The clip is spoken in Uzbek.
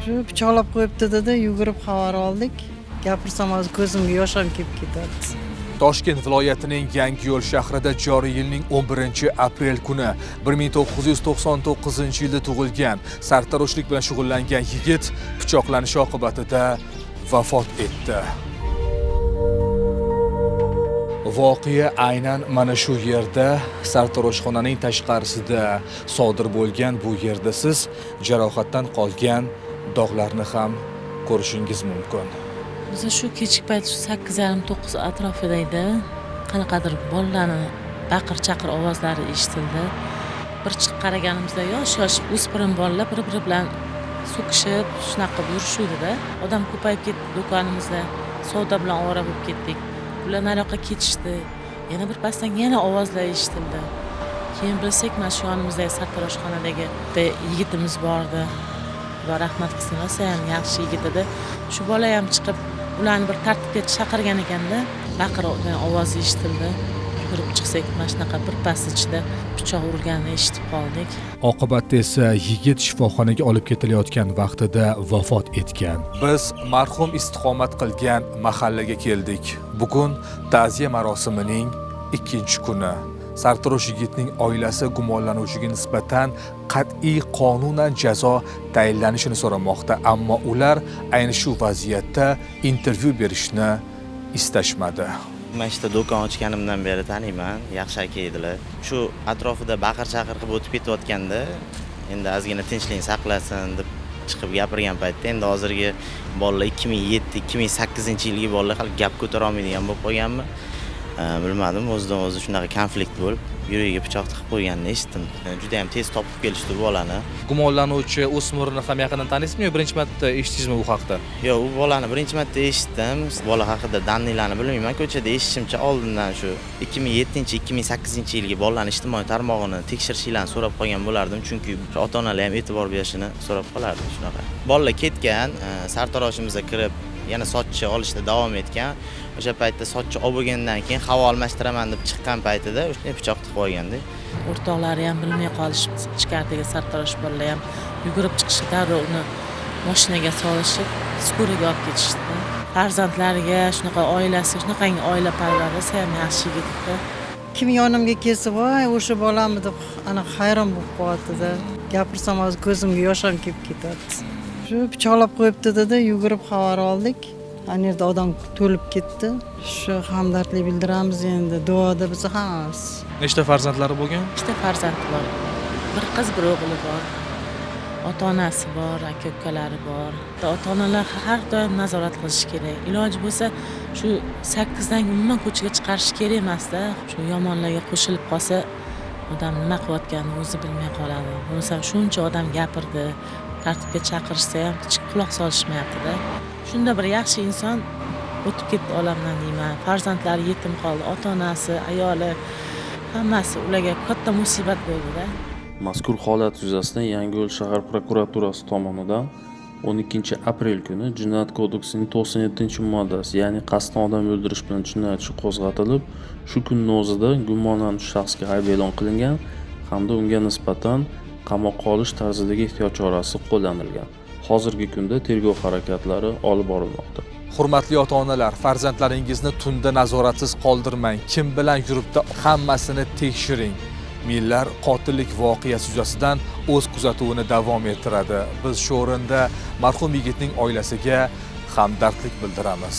Shu pichoqlab qo'yibdi dedi, yugurib xabar oldik. Gapirsam hozir ko'zimga yosh ham kelib ketadi. Toshkent viloyatining Yangiyo'l shahrida joriy yilning 11 aprel kuni 1999-yilda tug'ilgan, sartaroshlik bilan shug'ullangan yigit pichoqlanishi oqibatida vafot etdi. Voqea aynan mana shu yerda, sartaroshxonaning tashqarisida sodir bo'lgan. Bu yerda siz jarohatdan qolgan dog'larni ham ko'rishingiz mumkin. Biz shu kechki payt shu 8:30, 9 atrofida edi. Qanaqadir bolalarni baqir chaqir ovozlari eshitildi. Bir chiqib qaraganimizda yosh yosh o'spirin bolalar bir biri bilan so'kishib, shunaqa qilib yurishuvdida. Odam ko'payib ketdi do'konimizda, savdo bilan ovora bo'lib ketdik. Ular nariyoqqa ketishdi. Yana bir pasdan yana ovozlar eshitildi. Keyin bilsak, mana shu yonimizdagi sartaroshxonadagi bitta yigitimiz bordi. Xudo rahmat qilsin, rosa ham yaxshi yigit edi. Shu bola ham chiqib ularni bir tartibga chaqirgan ekanda, baqirgan ovozi eshitildi. Yugurib chiqsak, mana shunaqa bir pas ichida pichoq urilganini eshitib qoldik. Oqibatda esa yigit shifoxonaga olib ketilayotgan vaqtida vafot etgan. Biz marhum istiqomat qilgan mahallaga keldik. Bugun ta'ziya marosimining ikkinchi kuni. Sartarosh yigitning oilasi gumonlanuvchiga nisbatan qat'iy qonunan jazo tayinlanishini so'ramoqda, ammo ular ayni shu vaziyatda intervyu berishni istashmadi. Man ishda do'kon ochganimdan beri taniyman, yaxshi aka edilar. Shu atrofida baqir-chaqir qilib o'tib ketayotganda, endi ozgina tinchlik saqlasin deb chiqib gapirgan paytda, endi hozirgi bolalar 2007, 2008-yilgi bolalar hali gap ko'tara olmaydigan bo'lib qolganmi? Bilmadim, o'zidan o'zi shunaqa konflikt bo'lib, yuragiga pichoq tiqib qo'yganini eshitdim. Juda ham tez topib kelishdi bu bolani. Gumonlanuvchi o'smirni ham yaqindan taniysizmi yo birinchi marta eshitdingizmi bu haqda? Yo'q, u bolani birinchi marta eshitdim. Bola haqida данный larni bilmayman. Ko'chada eshitishimcha oldindan shu 2007, 2008-yilgi bolalarni ijtimoiy tarmog'ini tekshirishinglarni so'rab qolgan bo'lardim, chunki ota-onalar ham e'tibor berishini so'rab qolardim shunaqa. Bolalar ketgan, sartaroshimizga kirib yana sochni olishda davom etgan. O'sha paytda sochni olib bo'lgandan keyin havo almashtiraman deb chiqqan paytida o'sha pichoq tiqib olganda. O'rtoqlari ham bilmay qolishib, ichkaridagi sartarosh bolalar ham yugurib chiqishib, darrov uni mashinaga solishib, скорый ga olib ketishdi. Farzandlariga shunaqa, oilasi shunaqangi oila parvar, rosa ham yaxshi yigit edi. Kim yonimga kelsa, voy o'sha bolami deb ana hayron bo'lib qolyapti-da. Gapirsam hozir ko'zimga yosh ham kelib ketadi. Shu pichoqlab qo'yibdi dedi, yugurib xabar oldik. Ana yerda odam to'lib ketdi. Shu hamdardlik bildiramiz endi, duoda biz hammamiz. Nechta farzandlari bo'lgan? Ikkita farzandi bor. Bir qiz, bir o'g'li bor. Ota-onasi bor, aka-ukalari bor. Ota-onalar har doim nazorat qilishi kerak. Iloji bo'lsa shu 8 dan umuman ko'chaga chiqarish kerak emasda. Shu yomonlarga qo'shilib qolsa, odam nima qilayotganini o'zi bilmay qoladi. Bo'lmasa shuncha odam gapirdi, tartibga chaqirishsa ham hech quloq solishmayapti-da. Shunda bir yaxshi inson o'tib ketdi olamdan deyman. Farzandlari yetim qoldi, ota-onasi, ayoli, hammasi ularga katta musibat bo'ldi-da. Mazkur holat yuzasidan Yangiyo'l shahar prokuraturasi tomonidan 12 aprel kuni Jinoyat kodeksining 97-moddasi, ya'ni qasddan odam o'ldirish bilan jinoyat ishi qo'zg'atilib, shu kunning o'zida gumonlanuvchi shaxsga ayb e'lon qilingan hamda unga nisbatan qamoqqa olish tarzidagi ehtiyot chorasi qo'llanilgan. Hozirgi kunda tergov harakatlari olib borilmoqda. Hurmatli ota-onalar, farzandlaringizni tunda nazoratsiz qoldirmang. Kim bilan yuribdi, hammasini tekshiring. Millar qotillik voqeasi yuzasidan o'z kuzatuvini davom ettiradi. Biz shu o'rinda marhum yigitning oilasiga hamdardlik bildiramiz.